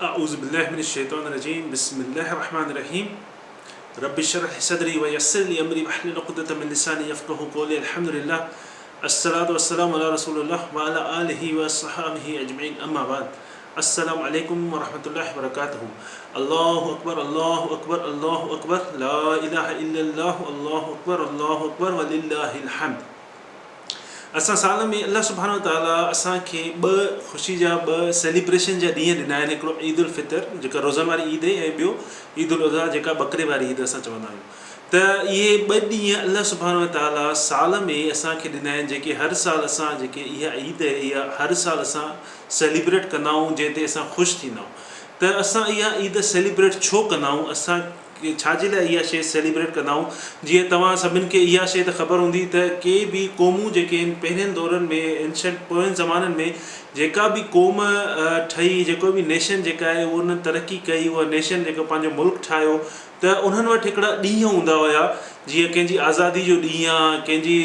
اعوذ بالله من الشيطان الرجيم بسم الله الرحمن الرحيم رب اشرح لي صدري ويسر لي امري واحلل عقدة من لساني يفقهوا قولي الحمد لله الصلاة والسلام على رسول الله وعلى آله واصحابه اجمعين اما بعد السلام عليڪم ورحمة الله وبرڪاته الله اڪبر الله اڪبر الله اڪبر لا اله الا الله الله اڪبر الله اڪبر ولله الحمد اسان سال ۾ الله سبحانه وتعالي اسان کي ٻه خوشي جا ٻه سيليبريشن جا ڏينهن ڏنا آهن هڪڙو عيد الفطر جيڪا روزن واري عيد آهي ۽ ٻيو عيد الاضحيٰ جيڪا ٻڪري واري عيد اسان چوندا آهيون ته اهي ٻه ڏينهن الله سبحانه وتعالي سال ۾ اسان کي ڏنا آهن جيڪي هر سال اسان جيڪي اها عيد آهي اها هر سال اسان سيليبريٽ ڪندا آهيون جنهن تي اسان خوش ٿيندا آهيون ته اسان اها عيد سيليبريٽ ڇو ڪندا آهيون اسان ڇا جي لاء اها شيء سيليبريٽ ڪندا آهيون؟ جيئن توهان سڀن کي اها شيء ته خبر هوندي ته ڪي به قومون جيڪي آهن پهرين دورن ۾ Ancient پوين زمانن ۾ جيڪا به قوم ٺهي جيڪو به نيشن جيڪا آهي اهو انهن ترقي ڪئي اها نيشن جيڪو پنهنجو ملڪ ٺاهيو ته انهن وٽ هڪڙا ڏينهن هوندا هيا جيئن ڪنهن جي آزادي جو ڏينهن آهي ڪنهن جي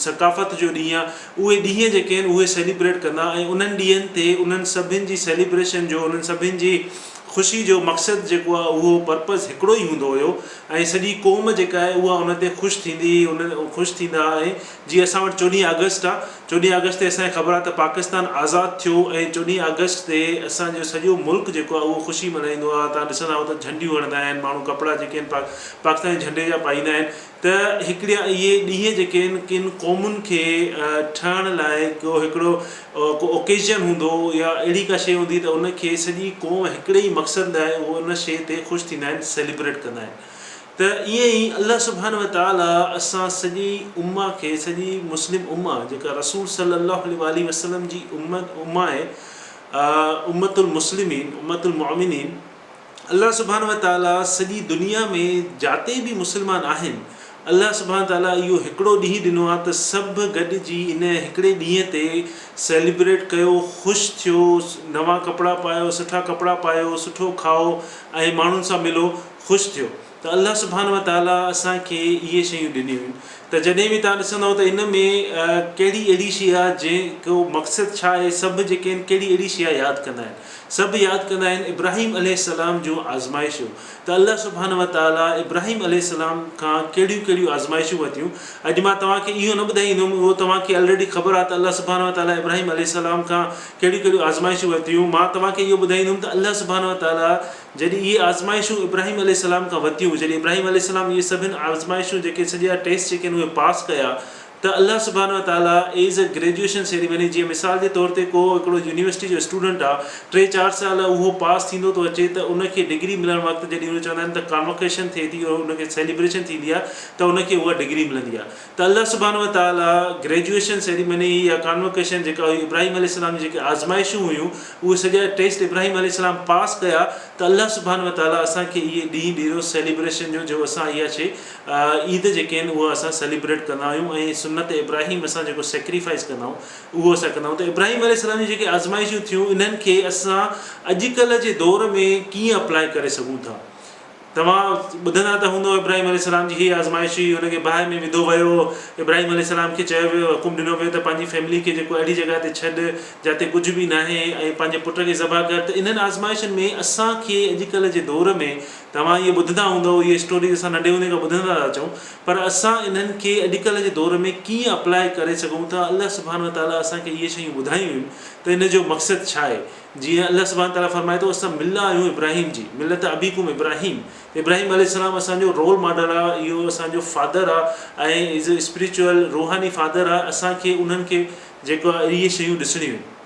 ثقافت جو ڏينهن آهي اهي ڏينهن جيڪي آهن اهي سيليبريٽ ڪندا ۽ انهن ڏينهن تي انهن سڀن جي سيليبريشن جو انهن سڀن جي خوشي جو مقصد جيڪو آهي اهو پرپز هڪڙو ئي هوندو هيو ۽ سڄي قوم جيڪا آهي اها ان تي خوش ٿيندي هئي ان خوش ٿيندا ها ۽ جيئن اسان وٽ چوڏهين آگسٽ آهي چوڏهين آگسٽ تي اسان کي خبر آهي ته پاڪستان آزاد ٿيو ۽ چوڏهين آگسٽ تي اسان جو سڄو ملڪ جيڪو آهي اهو خوشي ملهائيندو آهي توهان ڏسندا آهيو ته جهنڊيون هڻندا آهن ماڻهو ڪپڙا جيڪي آهن پاڪستاني جهنڊي جا پائيندا آهن ته هڪڙا اهي ڏينهن جيڪي آهن ڪن قومن کي ٺهڻ لاء ڪو هڪڙو ڪو اوڪيزن هوندو يا اهڙي ڪا شيء هوندي ته ان کي سڄي قوم هڪڙي ئي مقصد لاء اهو ان شيء تي خوش ٿيندا آهن سيليبريٽ ڪندا آهن ته ائين ئي الله سبحانه وتعالي اسان سڄي امه کي سڄي مسلم امه جيڪا رسول صلي الله عليه واٰله وسلم جي امت امه آهي امت المسلمين امت المؤمنين الله سبحانه وتعالي سڄي دنيا ۾ جاتي به مسلمان آهن الله سبحانه وتعالي اهو هڪڙو ڏينهن ڏنو آهي ته سڀ گڏجي ان هڪڙي ڏينهن تي سيليبريٽ ڪيو خوش ٿيو نوان ڪپڙا پايو سٺا ڪپڙا پايو سٺو کائو ۽ ماڻهن سان ملو خوش ٿيو ته الله سبحانه وتعالي اسان کي اهي شيون ڏنيون آهن ته جڏهن به توهان ڏسندؤ ته ان ۾ ڪهڙي اهڙي شيء آهي جنهن ڪو مقصد ڇا آهي سڀ جيڪي آهن ڪهڙي اهڙي شيء آهي ياد ڪندا آهن سڀ ياد ڪندا آهن ابراهيم عليه السلام جون آزمائشون ته الله سبحانه وتعالي ابراهيم عليه السلام کان ڪهڙيون ڪهڙيون آزمائشون ورتيون اڄ مان توهان کي اهو نه ٻڌائيندم اهو توهان کي الريڊي خبر آهي ته الله سبحانه وتعالي ابراهيم عليه السلام کان ڪهڙيون ڪهڙيون آزمائشون ورتيون مان توهان کي اهو ٻڌائيندم ته الله سبحانه وتعالي جڏهن اهي آزمائشون ابراهيم عليه السلام کان ورتيون، جڏهن ابراهيم عليه السلام اهي سڀن آزمائشون جيڪي سڄا ٽيسٽ جيڪي آهن اهي پاس ڪيا ته الله سبحانه وتعاليٰ ايز اي گريجوئيشن سيريمني جيئن مثال جي طور تي ڪو هڪڙو يونيورسٽي جو اسٽوڊنٽ آ ٽي چار سال اهو پاس ٿيندو ٿو اچي ته ان کي ڊگري ملڻ وقت جڏهن اهي چوندا آهن ته ڪانوڪيشن ٿئي ٿي ان کي سيليبريشن ٿيندي آ ته ان کي اها ڊگري ملندي آ ته الله سبحانه وتعاليٰ گريجوئيشن سيريمني يا ڪانوڪيشن جيڪا هئي ابراهيم عليه السلام جون جيڪي آزمائشون هيون اهي سڄا ٽيسٽ ابراهيم عليه السلام پاس ڪيا ته الله سبحانه وتعاليٰ اسان کي اهي ڏينهن ڏيرو سيليبريشن جو جو اسان اها شي عيد جيڪي آهن اها اسان سيليبريٽ ڪندا آهيون ۽ سنت ابراهيم اسان جيڪو سيڪريفائس ڪندا آهيون اهو اسان ڪندا آهيون ته ابراهيم عليه السلام جون جيڪي آزمائشون ٿيون انهن کي اسان اڄڪلهه جي دور ۾ ڪيئن اپلائي ڪري سگهون ٿا. توهان ٻڌندا ته هوندؤ ابراهيم عليه السلام جي هيء آزمائش هئي، هن کي باهه ۾ وڌو ويو، ابراهيم عليه السلام کي چيو ويو، حڪم ڏنو ويو ته پنهنجي فيملي کي جيڪو اهڙي جڳهه تي ڇڏ جاتي ڪجهه به ناهي ۽ پنهنجي پٽ کي ذبح ڪر ته انهن آزمائشن ۾ اسان کي اڄڪلهه جي دور ۾ توهان اهي ٻڌندا هوندؤ اهي اسٽوريز اسان ننڍي هوندي کان ٻڌندا ٿا اچون پر اسان انهن کي اڄڪلهه جي دور ۾ ڪيئن اپلاء ڪري سگهون ٿا الله سبحانه وتعاليٰ اسان کي اهي شيون ٻڌايون آهن ته ان جو مقصد ڇا آهي جيئن الله سبحانه وتعاليٰ فرمائي ٿو، اسان ملّه آهيون ابراهيم جي، ملّة ابيڪم ابراهيم، ته ابراهيم عليه السلام اسان جو رول ماڊل آ، اهو اسان جو فادر آ ۽ از اي اسپريچوئل، روحاني، فادر آ، اسان کي انهن کي جيڪو آ اهي شيون ڏسڻيون آهن.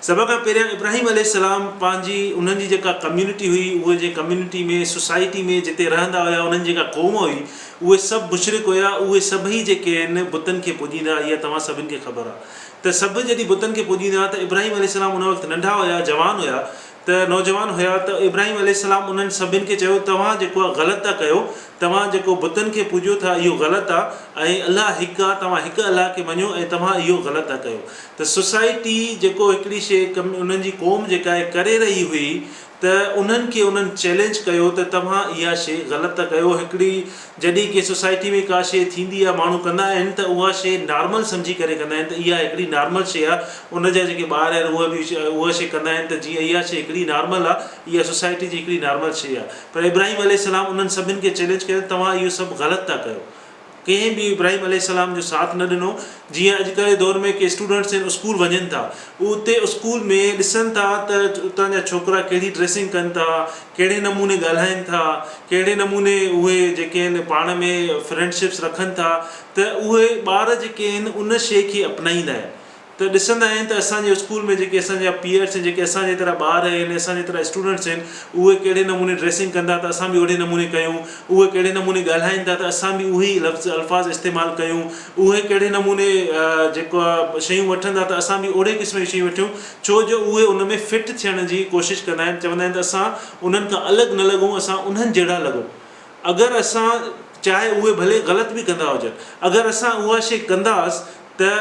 سڀ کان پهريان ابراهيم عليه السلام پنهنجي انهن جي جيڪا ڪميونٽي هئي، اهي جنهن ڪميونٽي ۾، سوسائٽي ۾ جتي رهندا هيا انهن جي جيڪا قوم هئي، اهي سڀ مشرڪ هيا، اهي سڀئي جيڪي آهن بتن کي پوڄيندا هئا، اها توهان سڀن کي خبر آ. ته سڀ جڏهن بتن کي پوڄيندا هئا ته ابراهيم عليه السلام ان وقت ننڍا هيا، جوان هيا ته نوجوان هيا ته ابراهيم عليه السلام انهن سڀن کي چيو توهان جيڪو آهي غلط ٿا ڪيو، توهان جيڪو بتن کي پوڄيو ٿا اهو غلط آهي ۽ الله هڪ آهي توهان هڪ الله کي مڃو ۽ توهان اهو غلط ٿا ڪيو ته سوسائٽي جيڪو هڪڙي شيء انهن جي قوم جيڪا آهي ڪري رهي هئي ته انهن کي انهن چئلينج ڪيو ته توهان اها شيء غلط ٿا ڪيو هڪڙي جڏهن ڪنهن سوسائٽي ۾ ڪا شيء ٿيندي آهي ماڻهو ڪندا آهن ته اها شيء نارمل سمجهي ڪري ڪندا آهن ته اها هڪڙي نارمل شيء آهي ان جا جيڪي ٻار آهن اهي به اها شيء ڪندا آهن ته جيئن اها شيء هڪڙي نارمل آهي اها سوسائٽي جي هڪڙي نارمل شيء آهي پر ابراهيم عليه السلام انهن سڀن کي چئلينج ڪيو ته توهان اهو سڀ غلط ٿا ڪيو ڪنهن به ابراهيم عليه السلام جو ساٿ نه ڏنو. جيئن اڄڪلهه جي دور ۾ ڪي اسٽوڊنٽس آهن اسڪول وڃن ٿا اتي اسڪول ۾ ڏسن ٿا ته اتان جا ڇوڪرا ڪهڙي ڊريسنگ ڪن ٿا ڪهڙي نموني ڳالهائن ٿا ڪهڙي نموني اهي جيڪي آهن پاڻ ۾ فرينڊشپس رکن ٿا ته اهي ٻار جيڪي آهن ان شيء کي اپنائيندا آهن ته ڏسندا آهن ته اسان جي اسڪول ۾ جيڪي اسان جا پيئرس آهن جيڪي اسان جي طرح ٻار آهن اسان جي طرح اسٽوڊنٽس آهن اهي ڪهڙي نموني ڊريسنگ ڪن ٿا ته اسان به اوهڙي نموني ڪيون اهي ڪهڙي نموني ڳالهائين ٿا ته اسان به اهي ئي لفظ الفاظ استعمال ڪيون اهي ڪهڙي نموني جيڪو آهي شيون وٺن ٿا ته اسان به اوهڙي قسم جون شيون وٺيون ڇو جو اهي ان ۾ فٽ ٿيڻ جي ڪوشش ڪندا آهن چوندا آهن ته اسان انهن کان الڳ نه لڳون اسان انهن جهڙا لڳون اگر اسان چاهي اهي ڀلي غلط به ڪندا هجن اگر اسان اها شيء ڪنداس ته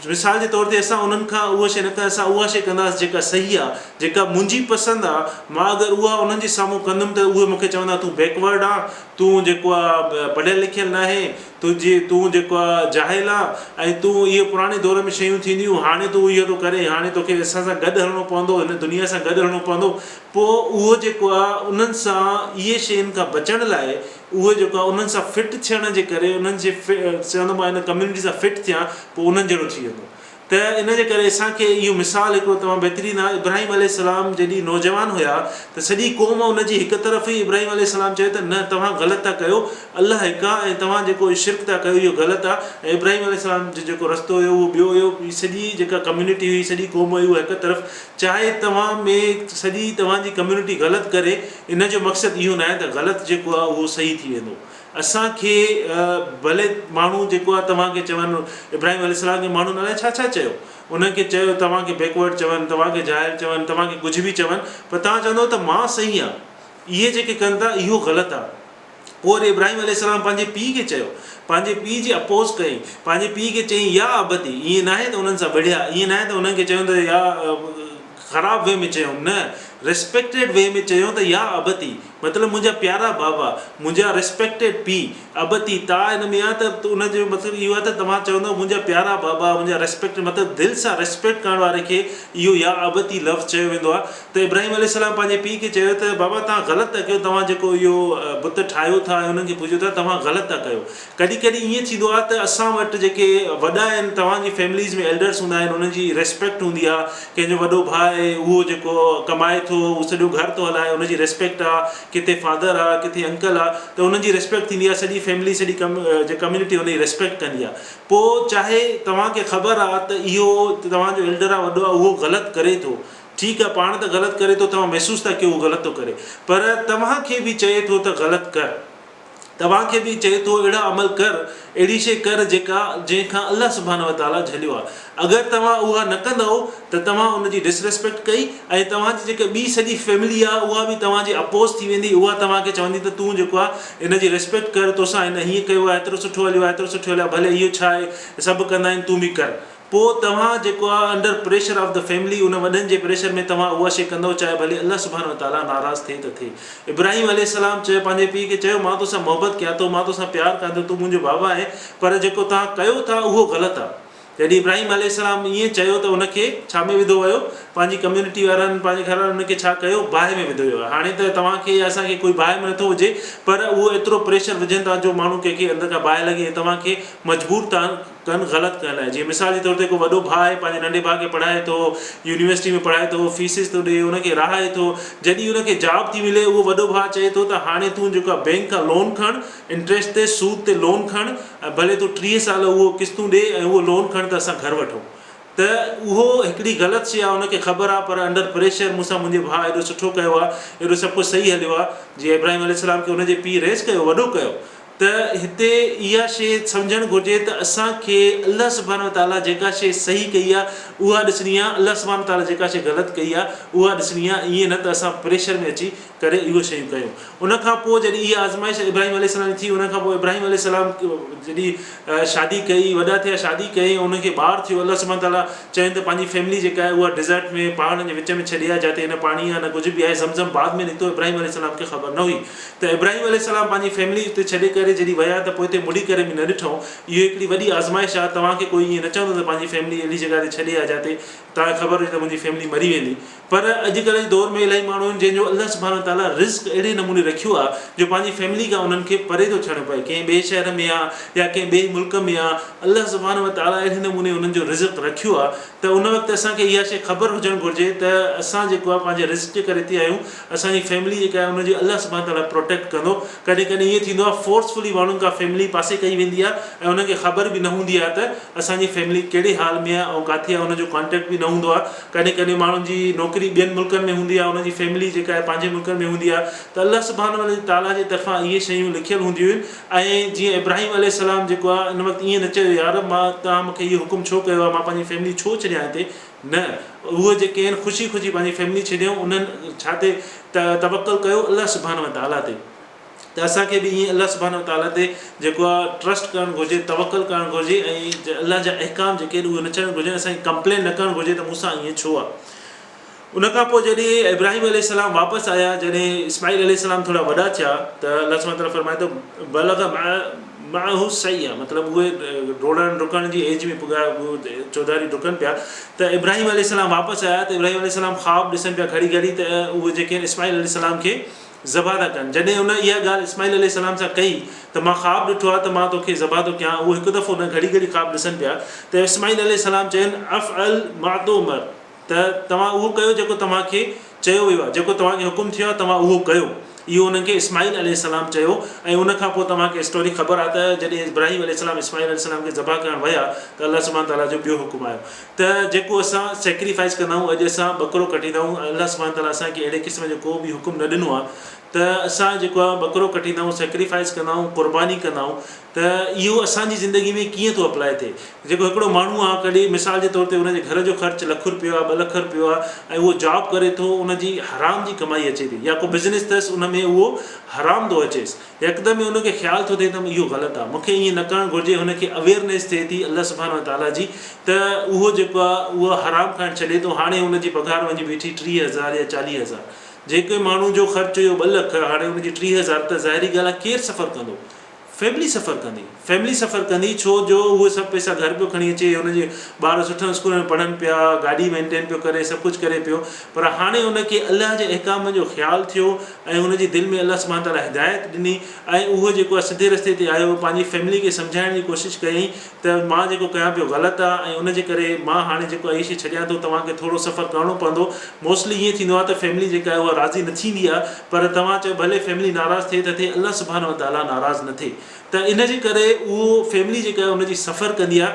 مثال جي طور تي اسان انهن کان اها شيء نه ڪندا اسان اها شيء ڪنداسين جيڪا صحيح آهي جيڪا منهنجي پسند آهي مان اگر اها انهن جي سامهون ڪندم ته اهي مون کي چوندا تون بيڪورڊ آن تون جيڪو آهي پڙهيل لکيل ناهين تنهنجي تون جيڪو آهي جاهل آن ۽ تون اهي پراڻي دور ۾ شيون ٿينديون هاڻي تون اهو ٿو ڪرين هاڻي توکي اسان سان گڏ هلڻو پوندو هن دنيا سان گڏ هلڻو پوندو پوء اهو جيڪو آهي انهن سان اهي شين کان بچڻ لاء اهي جيڪو آهي انهن سان فٽ ٿيڻ جي ڪري انهن جي چوندو مان ان ڪميونٽي سان فٽ ٿيان پوء انهن جهڙو ٿي ويندو ته ان جي ڪري اسان کي اهو مثال هڪڙو تمام بهترين آهي ابراهيم عليه السلام جڏهن نوجوان هيا ته سڄي قوم ان جي هڪ طرف هئي ابراهيم عليه السلام چيو ته نه توهان غلط ٿا ڪيو الله هڪ آهي ۽ توهان جيڪو شرڪ ٿا ڪيو اهو غلط آهي ۽ ابراهيم عليه السلام جو جيڪو رستو هيو اهو ٻيو هيو سڄي جيڪا ڪميونٽي هئي سڄي قوم هئي اها هڪ طرف چاهي توهان ۾ سڄي توهان جي ڪميونٽي غلط ڪري ان جو مقصد اهو ناهي ته غلط جيڪو آهي اهو صحيح ٿي ويندو. اسان کي ڀلي ماڻهو جيڪو آهي توهان کي چون ابراهيم عليه السلام کي ماڻهن الائي ڇا ڇا چيو انهن کي چيو توهان کي بيڪورڊ چون توهان کي جاهل چون توهان کي ڪجهه به چون پر توهان چوندو ته مان صحيح آهيان اهي جيڪي ڪن ٿا اهو غلط آهي. پوء وري ابراهيم عليه السلام پنهنجي پيء کي چيو پنهنجي پيء جي اپوز ڪيائين پنهنجي پيء کي چيائين يا ابتي ائين ناهي ته انهن سان وڙهيا ائين ناهي ته انهن کي چيو ته يا خراب وي ۾ چيو نه ريسپيڪٽيڊ وي ۾ چيو ته يا ابتي مطلب منهنجا پيارا بابا منهنجا ريسپيڪٽيڊ پي ابتي تا ان ۾ آ ته ان جو مطلب اهو آ ته توهان چوندؤ منهنجا پيارا بابا منهنجا ريسپيڪٽيڊ مطلب دل سان ريسپيڪٽ ڪرڻ واري کي اهو يا ابتي لفظ چيو ويندو آ ته ابراهيم عليه السلام پنهنجي پيء کي چيو ته بابا توهان غلط ٿا ڪيو توهان جيڪو اهو بت ٺاهيو ٿا ۽ انهن کي پوڄيو ٿا توهان غلط ٿا ڪيو ڪڏهن ڪڏهن ائين ٿيندو آهي ته اسان وٽ جيڪي وڏا آهن توهان جي فيمليز ۾ ايلڊرس هوندا آهن انهن جي ريسپيڪٽ هوندي آهي ڪنهن جو وڏو ڀاء آهي اهو جيڪو ڪمائي ٿو اهو سڄو گهر ٿو هلائي ان جي ريسپيڪٽ آهي ڪٿي فادر آهي ڪٿي انڪل آهي ته انهن جي ريسپيڪٽ ٿيندي آهي سڄي فيملي سڄي ڪم جي ڪميونٽي ان جي ريسپيڪٽ ڪندي آهي پوء چاهي توهان کي خبر آهي ته اهو توهان جو ايلڊر آهي وڏو آهي اهو غلط ڪري ٿو ٺيڪ آهي پاڻ ته غلط ڪري ٿو توهان محسوس ٿا ڪيو اهو غلط ٿو ڪري پر توهان کي به چئي ٿو ته غلط ڪر توهان کي به چئي ٿو اهڙا عمل ڪر، اهڙي شيء ڪر جيڪا جنهن کان الله سبحانه وتعاليٰ جهليو آهي. اگر توهان اها نه ڪندؤ ته توهان ان جي ڊس ريسپيڪٽ ڪئي ۽ توهان جي جيڪا ٻي سڄي فيملي آهي اها به توهان جي اپوز ٿي ويندي اها توهان کي چوندي ته تون جيڪو آهي ان جي ريسپيڪٽ ڪر توسان هن هيئن ڪيو آهي ايترو سٺو هليو آهي ايترو سٺو هليو آهي ڀلي اهو ڇا آهي سڀ ڪندا آهن تون به ڪر. پوء توهان جيڪو آهي under pressure of the family ان وڏن جي پريشر ۾ توهان اها شيء ڪندؤ چاهي ڀلي الله سبحانه وتعاليٰ ناراض ٿئي ته ٿئي. ابراهيم عليه السلام چيو پنهنجي پيء کي چيو مان توسان محبت ڪيان ٿو مان توسان پيار ڪيان ٿو تون منهنجو بابا آهين پر جيڪو توهان ڪيو ٿا اهو غلط آهي. جڏهن ابراهيم عليه السلام ائين چيو ته ان کي ڇا ۾ وڌو ويو پنهنجي ڪميونٽي وارن پنهنجي گهر وارن ان کي ڇا ڪيو باهه ۾ وڌو ويو هاڻي ته توهان کي يا اسان کي ڪوئي باهه ۾ نٿو وجهي پر اهو ايترو پريشر وجهن ٿا جو ماڻهو ڪنهن کي اندر کان باهه لڳي ۽ توهان کي مجبور ٿا ڪن غلط ڪرڻ لاء جيئن مثال جي طور تي ڪو وڏو ڀاء آهي پنهنجي ننڍي ڀاء کي پڙهائي ٿو يونيورسٽي ۾ پڙهائي ٿو فيسز ٿو ڏي ان کي رهائي ٿو جڏهن ان کي جاب ٿي ملي اهو وڏو ڀاء چئي ٿو ته هاڻي تون جيڪو آهي بينڪ کان لون کڻ انٽريسٽ تي سود تي لون کڻ ۽ ڀلي تون 30 سال اهو قسطون ڏي ۽ اهو لون کڻ ته اسان گهر وٺون ته اهو هڪڙي غلط شيء آهي ان کي خبر آهي پر انڊر پريشر مون سان منهنجي ڀاء ايڏو سٺو ڪيو آهي ايڏو سڀ ڪجهه صحيح هليو آهي جيئن ابراهيم عليه السلام کي ان جي پيء ريز ڪيو وڏو ڪيو. ته هتي اها شيء سمجهڻ گهرجي ته اسان کي الله سبحانه وتعاليٰ جيڪا شيء صحيح ڪئي آهي اها ڏسڻي آهي، الله سبحانه وتعاليٰ جيڪا شيء غلط ڪئي آهي اها ڏسڻي آهي، ائين نه ته اسان پريشر ۾ اچي ڪري اهو شيون ڪيون. ان کان پوء جڏهن اها آزمائش ابراهيم عليه السلام جي ٿي ان کان پوء ابراهيم عليه السلام جڏهن شادي ڪئي وڏا ٿيا شادي ڪئي ۽ انهن کي ٻار ٿيو الله سبحانه وتعاليٰ چين ته پنهنجي فيملي جيڪا آهي اها ڊيزرٽ ۾ پهاڙن جي وچ ۾ ڇڏي آ جاتي نه پاڻي آهي نه ڪجهه به آهي زمزم بعد ۾ نڪتو ابراهيم عليه السلام کي خبر نه هئي ته ابراهيم عليه السلام پنهنجي فيملي اتي ڇڏي ڪري جڏهن ويا ته پوئتي مڙي ڪري به نه ڏٺائون. اهو هڪڙي وڏي آزمائش آهي. توهان کي ڪوئي ائين نه چوندو ته پنهنجي فيملي اهڙي جڳهه تي ڇڏي آ جاتي توهان کي خبر هجي ته منهنجي فيملي مري ويندي. پر اڄڪلهه جي دور ۾ الاهي ماڻهو آهن جنهن جو الله سبحانه وتعاليٰ رزق اهڙي نموني رکيو آهي جو پنهنجي فيملي کان انهن کي پري ٿو ٿيڻو پئي. ڪنهن ٻئي شهر ۾ آ يا ڪنهن ٻئي ملڪ ۾ آ الله سبحانه وتعاليٰ اهڙي نموني انهن جو رزق رکيو آهي ته ان وقت اسان کي اها شيء خبر هجڻ گهرجي ته اسان جيڪو آهي پنهنجي رزق جي ڪري هتي آهيون اسان جي فيملي جيڪا آهي ان جي الله سبحانه تعالٰي پروٽيڪٽ ڪندو. ڪڏهن ڪڏهن ائين ٿيندو آهي فورسفلي ماڻهن کان فيملي پاسي ڪئي ويندي آهي ۽ انهن کي خبر به نه هوندي آهي ته اسان جي فيملي ڪهڙي حال ۾ آهي ۽ ڪاٿي آهي ان جو ڪانٽيڪٽ به نه هوندو آهي. ڪڏهن ڪڏهن ماڻهن جي نوڪري ٻين ملڪن ۾ هوندي آهي ان جي فيملي جيڪا آهي پنهنجي ملڪن ۾ هوندي آهي ته الله سبحانه تعالٰي جي طرفان اهي شيون لکيل هونديون آهن ۽ جيئن ابراهيم عليه السلام جيڪو آهي ان وقت ائين نه چيو يارب مان توهان مون کي اهو حڪم ڇو ڪيو آهي مان پنهنجي فيملي ڇو ڇڏيان هتي نه اهي جيڪي آهن خوشي خوشي پنهنجي فيملي ڇڏيائون انهن ڇا تي توڪل ڪيو الله سبحانه وتعاليٰ تي ته اسان کي به ائين الله سبحانه وتعاليٰ تي جيڪو آهي ٽرسٽ ڪرڻ گهرجي توڪل ڪرڻ گهرجي ۽ الله جا احڪام جيڪي آهن اهي نه ڇڏڻ گهرجن اسان کي ڪمپلين نه ڪرڻ گهرجي ته مون سان ائين ڇو آهي ان کان پوء جڏهن ابراهيم عليه السلام واپس آيا جڏهن اسماعيل عليه السلام ٿورا وڏا ٿيا ته الله سبحانه وتعاليٰ فرمائي ٿو بلغ معه السعي مطلب اهي ڊوڙڻ ڊڪڻ جي ايج ۾ پڳا اهي چوڌاري ڊڪن پيا ته ابراهيم عليه السلام واپس آيا ته ابراهيم عليه السلام خواب ڏسن پيا گهڙي گهڙي ته اهي جيڪي آهن اسماعيل عليه السلام کي ذبح ٿا ڪن جڏهن ان اها ڳالهه اسماعيل عليه السلام سان ڪئي ته مان خواب ڏٺو آهي ته مان توکي ذبح ٿو ڪيان اهو هڪ دفعو نه گهڙي گهڙي خواب ڏسن پيا ته اسماعيل عليه السلام چين افعل ما تؤمر ته توهان اهو ڪيو جيڪو توهان کي چيو ويو آهي، جيڪو توهان کي حڪم ٿيو آهي توهان اهو ڪيو. اهو انهن کي اسماعيل عليه السلام چيو ۽ ان کان پوء توهان کي اسٽوري خبر آهي ته جڏهن ابراهيم عليه السلام اسماعيل عليه السلام کي ذبح ڪرڻ ويا ته الله سبحانه تعاليٰ جو ٻيو حڪم آيو ته جيڪو اسان سيڪريفائيس ڪندا آهيون اڄ اسان ٻڪرو ڪٽيندا آهيون الله سبحانه تعاليٰ اسان کي اهڙي قسم جو ڪو به حڪم نه ڏنو آهي ته اسان جيڪو آهي ٻڪرو ڪٽيندا آهيون سيڪريفائيس ڪندا آهيون قرباني ڪندا آهيون ته اهو اسان جي زندگي ۾ ڪيئن ٿو اپلاء ٿئي. جيڪو هڪڙو ماڻهو آ ڪڏهن مثال جي طور تي ان جي گهر جو خرچ لک رپيو آ ٻه لک رپيو آ ۽ اهو جاب ڪري ٿو ان جي حرام جي ڪمائي اچي ٿي يا ڪو بزنس اٿس ان ۾ اهو حرام ٿو اچيس يڪدم ئي ان کي خيال ٿو ٿئي ته اهو غلط آ مون کي ائين نه ڪرڻ گهرجي هن کي اويئرنيس ٿئي ٿي الله سبحانه وتعاليٰ جي ته اهو جيڪو آ اهو حرام کائڻ ڇڏي ٿو هاڻي ان جي پگهار وڃي بيٺي 30 هزار يا 40 هزار جيڪي ماڻهو جو خرچ هيو ٻه لک هاڻي ان جي 30 هزار ته ظاهري ڳالهه آ ڪير سفر ڪندو فيملي سفر ڪندي فيملي سفر ڪندي ڇو جو اهي سڀ پئسا گهر پيو کڻي اچي هن جي ٻار سٺن اسڪولن ۾ پڙهن پيا گاڏي مينٽين پيو ڪري سڀ ڪجهه ڪري پيو پر هاڻي ان کي الله جي احڪامن جو خيال ٿيو ۽ هن جي دل ۾ الله سبحانه تعالٰي هدايت ڏني ۽ اهو جيڪو آهي سڌي رستي تي آيو پنهنجي فيملي کي سمجهائڻ جي ڪوشش ڪيائين ته مان جيڪو ڪيان پيو غلط آ ۽ ان جي ڪري مان هاڻي جيڪو آهي هي شي ڇڏيان ٿو توهان کي ٿورو سفر ڪرڻو پوندو موسٽلي ائين ٿيندو آ ته فيملي جيڪا آهي اها راضي نه ٿيندي آ پر توهان چئو ڀلي فيملي ناراض ٿئي ته ٿئي الله سبحانه وتعاليٰ ناراض نه ٿئي ته ان جي ڪري اهو فيملي جيڪا آهي ان جي سفر ڪندي آ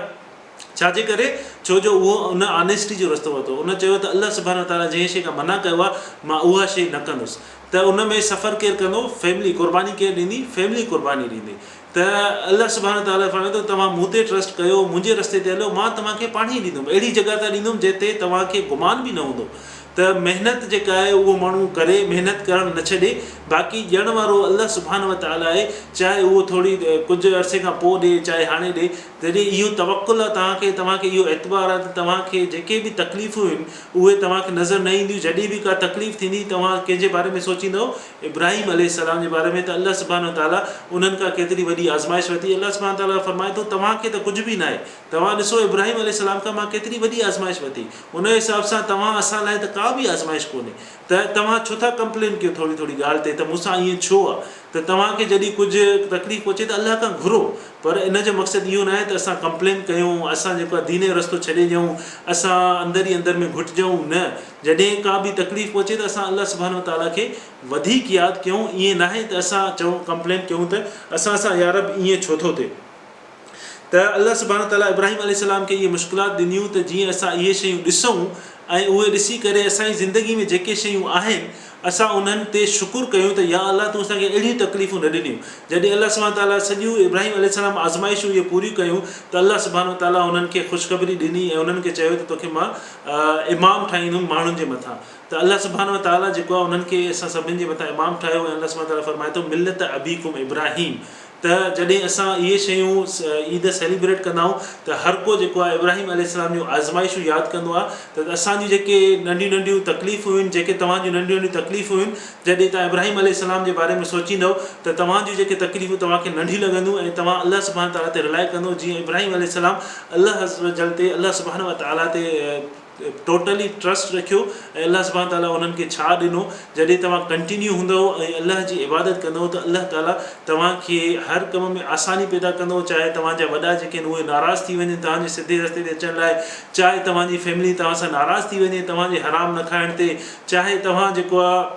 ڇا جي ڪري ڇو جو اهو ان آنيسٽي جو رستو ورتو ان چيو ته الله سبحانه وتعاليٰ جنهن شي کان منع ڪيو آ مان اها شي نه ڪندس ته ان ۾ سفر ڪير ڪندو فيملي قرباني ڪير ڏيندي فيملي قرباني ڏيندي ته الله سبحانه وتعاليٰ فرمائي ٿو توهان مون تي ٽرسٽ ڪيو منهنجي رستي تي هلو مان توهان کي پاڻهي ڏيندم اهڙي جڳهه تان ڏيندم جتي توهان کي گمان به نه هوندو ته محنت جيڪا آهي اهو ماڻهو ڪري محنت ڪرڻ نه ڇڏي باقي ڏيڻ وارو الله سبحانه وتعاليٰ آهي چاهي اهو ٿوري ڪجهه عرصي کان پوء ڏي چاهي هاڻي ڏي جڏهن اهو توڪل آهي توهان کي توهان کي اهو اعتبار آهي ته توهان کي جيڪي به تڪليفون آهن اهي توهان کي نظر نه اينديون جڏهن به ڪا تڪليف ٿيندي توهان ڪنهن جي باري ۾ سوچيندؤ ابراهيم عليه السلام جي باري ۾ ته الله سبحانه وتعاليٰ انهن کان ڪيتري وڏي آزمائش ورتي. الله سبحانه وتعاليٰ فرمائي ٿو، توهان کي ته ڪجهه به ناهي. توهان ڏسو ابراهيم عليه السلام کان مان ڪيتري وڏي آزمائش ورتي. ان حساب سان توهان اسان لاء ته ڪا به آزمائش ڪونهي. ته توهان ڇو ٿا ڪمپلين ڪيو ٿوري ٿوري ڳالهه تي ته مون سان ائين ڇو آ؟ ته توهان کي جڏهن ڪجهه تڪليف پهچي ته الله کان گهرو. پر ان جو مقصد اهو ناهي ته اسان ڪمپلين ڪيون، اسان جيڪو آهي دين جو رستو ڇڏي ڏيون، اسان اندر ئي اندر ۾ گهٽجون، نه. جڏهن ڪا به تڪليف پهچي ته اسان الله سبحانه وتعاليٰ کي وڌيڪ ياد ڪيون، ائين ناهي ته اسان چئون ڪمپلين ڪيون ته اسان سان يارب ائين ڇو ٿو ٿئي؟ ته الله سبحانه وتعاليٰ ابراهيم عليه السلام کي اهي مشڪلات ڏنيون ته جيئن اسان اهي شيون ڏسون ۽ اهي ڏسي ڪري اسان جي زندگي ۾ جيڪي شيون آهن اسان انهن تي شڪر ڪيون ته يا الله تون اسان کي اهڙيون تڪليفون نه ڏنيون. جڏهن الله سبحانه وتعاليٰ سڄيون ابراهيم عليه السلام آزمائشون اهي پوريون ڪيون ته الله سبحانه وتعاليٰ انهن کي خوشخبري ڏني ۽ انهن کي چيو ته توکي مان امام ٺاهيندم ماڻهن جي مٿان ته الله سبحانه وتعاليٰ جيڪو آهي انهن کي اسان سڀني جي مٿان امام ٺاهيو ۽ الله سبحانه وتعاليٰ فرمائي ٿو ملت ابيڪم ابراهيم ته جڏهن اسان اهي شيون عيد سيليبريٽ ڪندا آهيون ته هر ڪو جيڪو آهي ابراهيم عليه السلام جون آزمائشون ياد ڪندو آهي ته اسان جون جيڪي ننڍيون ننڍيون تڪليفون هيون جيڪي توهان جون ننڍيون ننڍيون تڪليفون هيون جڏهن توهان ابراهيم عليه السلام جي باري ۾ سوچيندؤ ته توهان جون جيڪي تڪليفون توهان کي ننڍيون لڳنديون ۽ توهان الله سبحانه وتعاليٰ تي رلائي ڪندو جيئن ابراهيم عليه السلام الله عزوجل تي الله سبحانه وتعاليٰ تي ٽوٽلي ٽرسٽ رکيو ۽ الله سبحانه تعالٰي انهن کي ڇا ڏنو جڏهن توهان ڪنٽينيو هوندؤ ۽ الله جي عبادت ڪندؤ ته الله تعالٰي توهان کي هر ڪم ۾ آساني پيدا ڪندو چاهي توهان جا وڏا جيڪي آهن اهي ناراض ٿي وڃن توهان جي سڌي رستي تي اچڻ لاء چاهي توهان جي فيملي توهان سان ناراض ٿي وڃي توهان جي حرام نه کائڻ تي چاهي توهان جيڪو آهي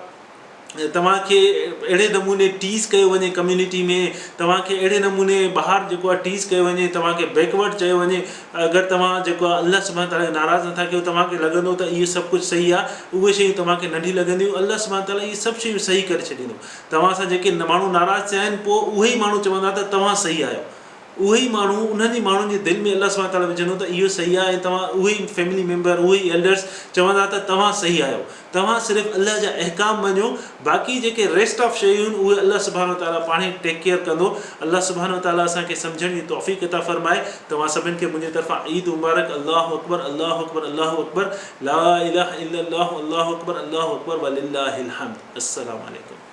توهان کي اهڙي نموني ٽيز ڪيو وڃي ڪميونٽي ۾ توهان کي اهڙي نموني ٻاهر جيڪو آهي ٽيز ڪيو وڃي توهان کي بيڪورڊ چيو وڃي اگر توهان جيڪو آهي الله سبحانه تعالٰي کي ناراض نٿا ڪيو توهان کي لڳندو ته اهو سڀ ڪجهه صحيح آهي اهي شيون توهان کي ننڍيون لڳنديون الله سبحانه تعالٰي اهي سڀ شيون صحيح ڪري ڇڏيندو توهان سان جيڪي ماڻهو ناراض ٿيا آهن پوء اهي ئي ماڻهو چوندا ته توهان صحيح آهيو اهي ئي ماڻهو انهن ئي ماڻهن جي دل ۾ الله سبحانه وتعاليٰ وجهندو ته اهو صحيح آهي ۽ توهان اهي ئي فيملي ميمبر اهي ئي ايلڊرس چوندا ته توهان صحيح آهيو توهان صرف الله جا احڪام مڃو باقي جيڪي ريسٽ آف شيون آهن اهي الله سبحانه وتعاليٰ پاڻهي ٽيڪ ڪيئر ڪندو الله سبحانه وتعاليٰ اسان کي سمجهڻ جي توفيق عطا فرمائي توهان سڀن کي منهنجي طرفان عيد مبارڪ الله اڪبر الله اڪبر الله اڪبر لا اله الا الله الله اڪبر الله اڪبر ولله الحمد السلام عليڪم.